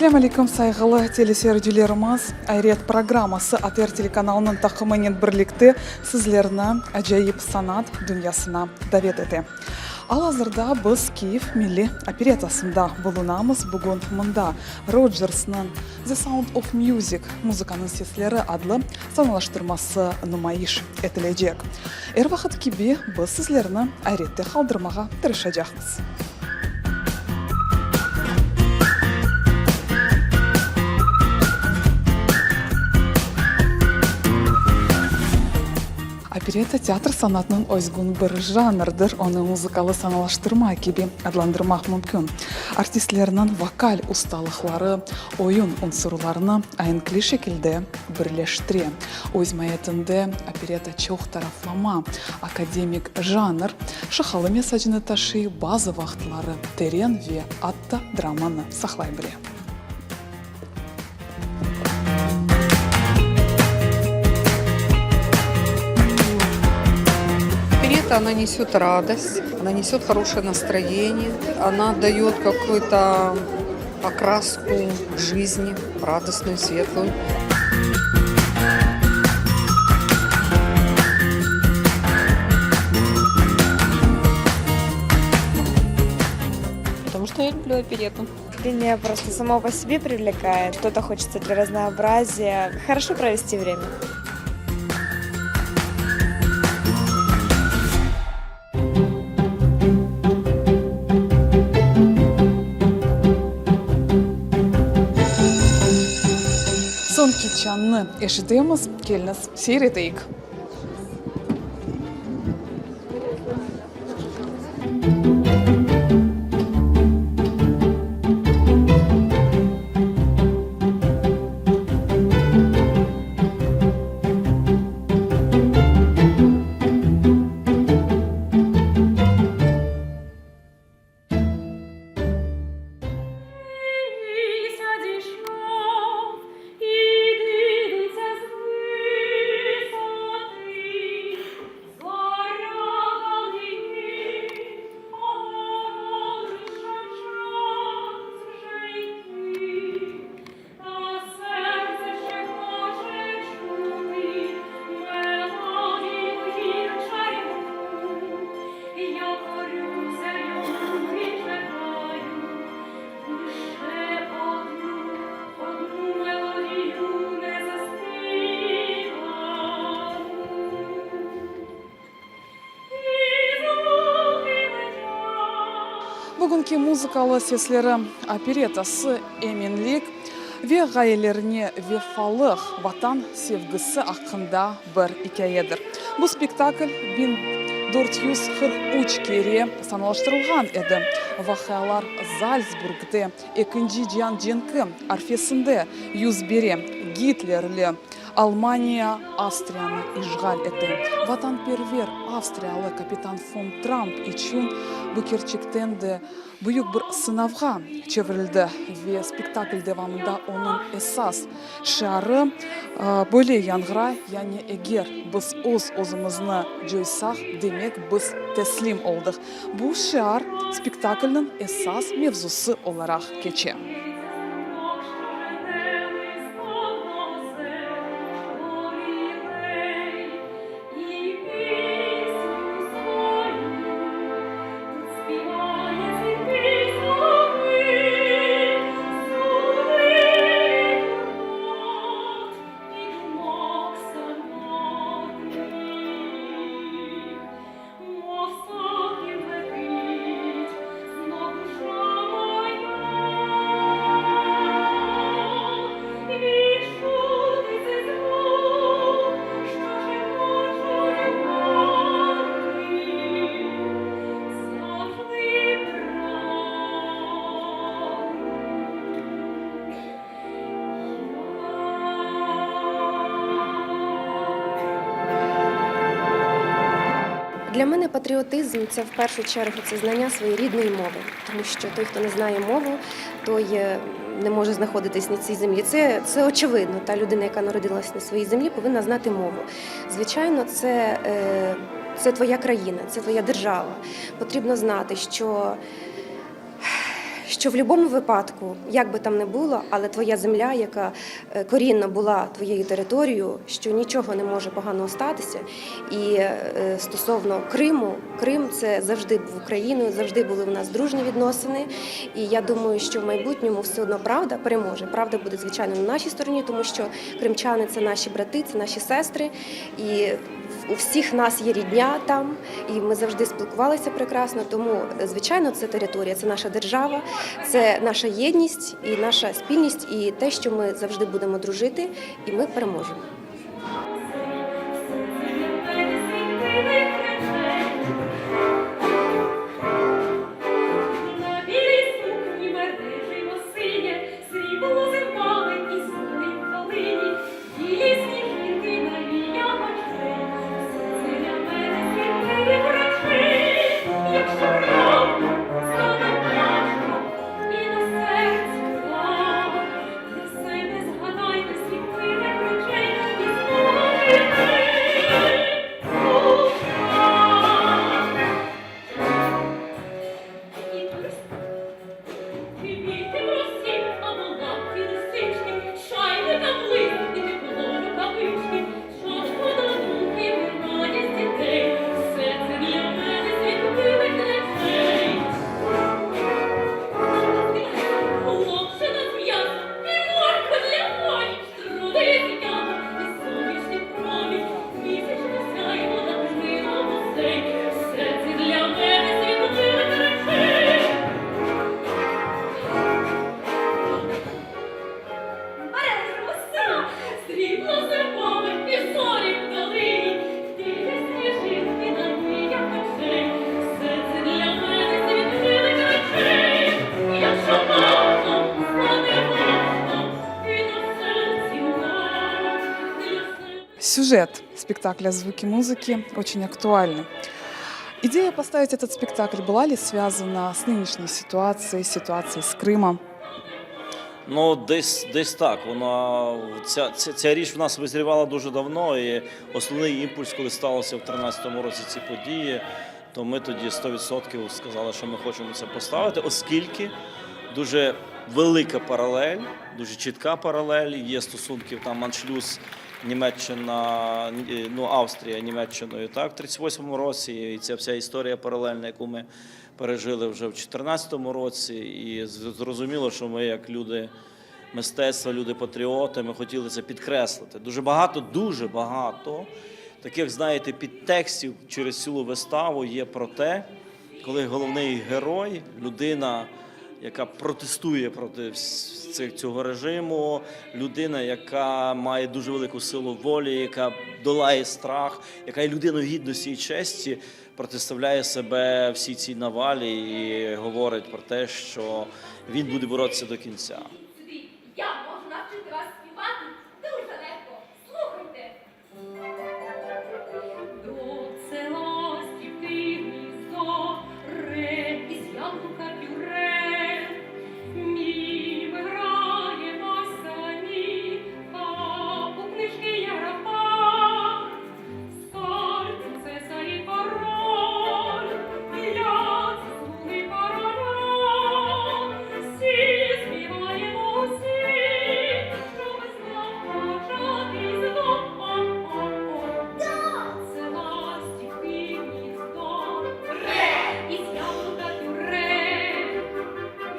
Selâm aleyküm, sayğılı teleseyircilerimiz! Ayret programması ATR telekanalınıñ taqımınen birlikte sizlerni acayip sanat dünyasına davet ete. Al-azırda biz Kyiv Milliy operettasında bulunamız. Bugün mında Rodjersnıñ The Sound of Music, Muzıkanıñ sesleri, adlı sanalaştırması numayış etilecek. Er vaqıt kibi biz sizlerni ayrette qaldırmağa tırışacaqmız. Operetta teatr sanatınıñ özgün bir janrdır, onı muzıkalı sanalaştırma kibi adlandırmaq mümkün. Artistlerniñ vokal ustalıqları oyun unsurlarını aenkli şekilde birleştire. Öz maiyetinde operetta çoq taraflama akademik janr, şahalı mesacnı taşıy, bazı vaqıtları teren ve atta dramanı saqlay bile. Оперетта, она несет радость, она несет хорошее настроение, она дает какую-то окраску жизни, радостную, светлую. Потому что я люблю оперетту. Пение просто само по себе привлекает, что-то хочется для разнообразия, хорошо провести время. Soñki çañnı eşitemiz, keliñiz, seyir eteyik. Bugünki muzıkalı sesleri operettası eminlik ve ğayelerine vefalıq, Vatan sevgisi aqqında bir ikâyedir. Bu spektakl 1443 kere sanalaştırılğan edi. Vaqialar Zaltsburgde Ekinci cian cenki arfesinde yüz bere, Gitlerli Almaniya Avstriyanı işğal ete. Vatanperver avstriyalı kapitan fon Tramp içün bu kerçekten de büyük bir sınavğa çevirildi ve spektakl devamında onıñ esas şiarı böyle yañğıray, yani eger biz öz-özümizni coysaq, demek biz teslim oldıq. Bu şiar spektaklniñ esas mevzusı olaraq keçe. Для мене патріотизм це в першу чергу це знання своєї рідної мови, тому що той, хто не знає мову, той е, не може знаходитись на цій землі. Це, це очевидно. Та людина, яка народилась на своїй землі, повинна знати мову. Звичайно, це, е, це твоя країна, це твоя держава. Потрібно знати, що. Що в будь-якому випадку, як би там не було, але твоя земля, яка е, корінно була твоєю територією, що нічого не може поганого статися. І е, стосовно Криму, Крим це завжди був Україною, завжди були в нас дружні відносини. І я думаю, що в майбутньому все одно правда переможе. Правда буде звичайно на нашій стороні, тому що кримчани це наші брати, це наші сестри. І у всіх нас є рідня там, і ми завжди спілкувалися прекрасно. Тому, е, звичайно, це територія, це наша держава, це наша єдність і наша спільність, і те, що ми завжди будемо дружити, і ми переможемо. На білій сукні мереживо синє, срібло зеркали і зорі в калині, білі сніжинки на віях очей. Все це для мене світливих речей, якщо раптом стане важко, і на серці лава, для себе згадайте світливих речей і зможете. І Квіти прості, або лапки лисички, чайника блиск і тепло рукавички, чашку до духи, радість дітей, все це для мене світливих речей. Локшина з м'ясом і морква для волі, штрудель з яблук і сонячний промінь, місячне сяйво накрило музей, все це для мене світливих речей. Роса, срібло зернове і зорі в долині, білі сніжинки на віях очей, все це для мене світливих речей, якщо раптом стане важко, і на серці лад, для себе. Сюжет спектакля «Звуки музыки» очень актуальный. Идея поставить этот спектакль была ли связана с нынешней ситуацией, ситуацией с Крымом? Ну, десь, десь так. Вона ця, ця, ця річ в нас визрівала дуже давно, і основний імпульс, коли сталося в 2013 році ці події, то ми тоді 100% сказали, що ми хочемо це поставити, оскільки дуже велика паралель, дуже чітка паралель. Є стосунків там Аншлюс, Німеччина, е, ну Австрія, Німеччиною, так, в 38-му році, і ця вся історія паралельна, яку ми пережили вже в 2014 році, і з- зрозуміло, що ми, як люди мистецтва, люди патріоти, ми хотіли це підкреслити. Дуже багато, дуже багато таких, знаєте, підтекстів через цілу виставу є про те, коли головний герой, людина, яка протестує проти вс- цих- цього режиму, людина, яка має дуже велику силу волі, яка долає страх, яка є людиною гідності і честі, протиставляє себе всій цій навалі і говорить про те, що він буде боротися до кінця. Сюди. Я можу навчити вас співати дуже легко. Слухайте. До це ластівки гніздо, ре, із яблука пюре. Мі, ми граємо самі, а у книжки є графа. Соль, принцеса і король, я це слуги короля. Всі співаємо усі, щоб знов почати знов. О-о-о. Це ластівки гніздо, ре, із яблука пюре.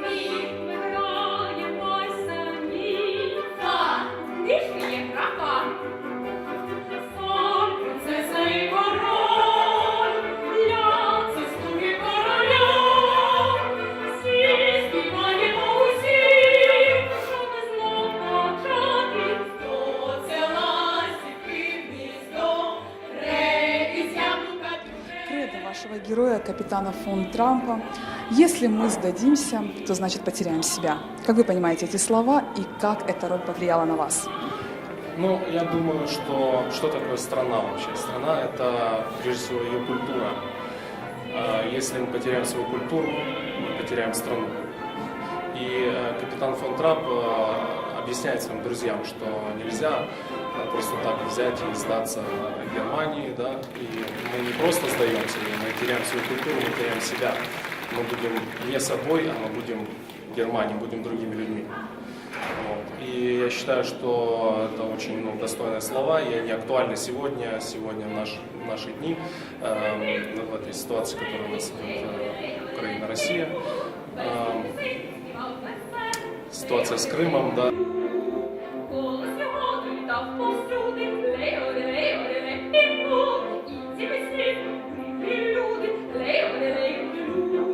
Мі, ми граємо самі, а у книжки є графа. Соль, принцеса і король, я це слуги короля. Всі співаємо усі, щоб знов почати. Хто це ластівки гніздо, ре, із яблука пюре. Кредо вашего героя, капитана фон Трампа. Если мы сдадимся, то значит потеряем себя. Как вы понимаете эти слова и как эта роль повлияла на вас? Ну, я думаю, что что такое страна вообще? Страна – это, прежде всего, ее культура. А Если мы потеряем свою культуру, мы потеряем страну. И э, капитан фон Трапп э, объясняет своим друзьям, что нельзя э, просто так взять и сдаться Германии, да, и мы не просто сдаемся, мы теряем свою культуру, мы теряем себя. Мы будем не собой, а мы будем Германией, будем другими людьми. Вот. И я считаю, что это очень ну, достойные слова, и они актуальны сегодня, сегодня в, наш, в наши дни, э, в этой ситуации, которая у нас идет э, Украина-Россия. Э, ситуация с Крымом, да. Голос його долітав повсюди, лей-оле-лей-оле-лей, і бу, і ці пісні, і люди, лей-оле-лей-оле-лю.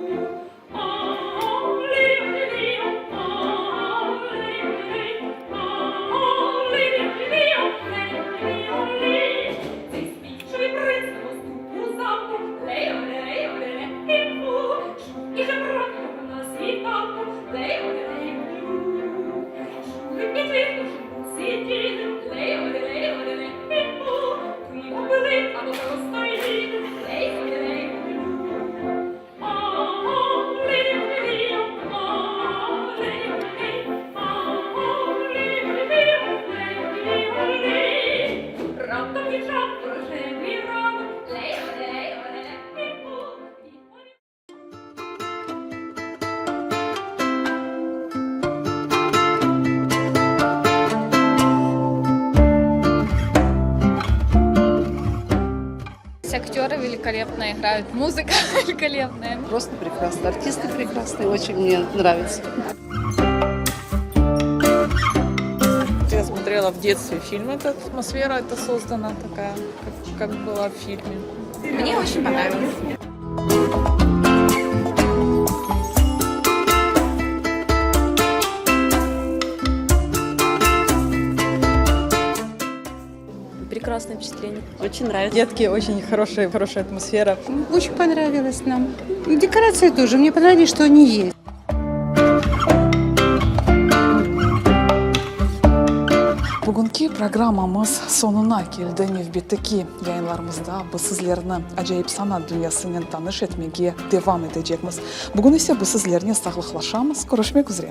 О-лей-оле-лей, о-лей-оле-лей, о-лей-оле-лей, олей-оле-лей. Цей співчий принц на мосту у замку, лей-оле-лей-оле-лей, і бу, чув і жебрак його на світанку, лей-оле-лей-оле-лю. Чули під віртушем сиділи, лей-оле-лей-оле-лей, і бу, пиво пили, або просто їли, лей-оле-лей-оле-лю. О-лей-оле-лей, о-лей-оле-лей, о-лей-оле-лей, олей-оле-лей. Раптом дівчат рожевий ранок, лей-оле-лей-оле-лей, і бу, відповів. Актеры великолепно играют, музыка великолепная. Просто прекрасно. Артисты прекрасные, очень мне нравится. Я смотрела в детстве фильм этот, атмосфера это создана такая, как, как была в фильме. Мне очень понравилось. Прекрасне впечатлення. Очень нравится. Детки очень хорошая, хорошая атмосфера. Очень понравилось нам. Декорации тоже. Мне понравилось, что они есть. Bugünki programmamız soñuna keldi. Nevbetteki yayınlarımızda biz sizlerni acayip sanat dünyasınen tanış etmege devam etecekmiz. Bugün ise biz sizlernen sağlıqlaşamız. Körüşmek üzre.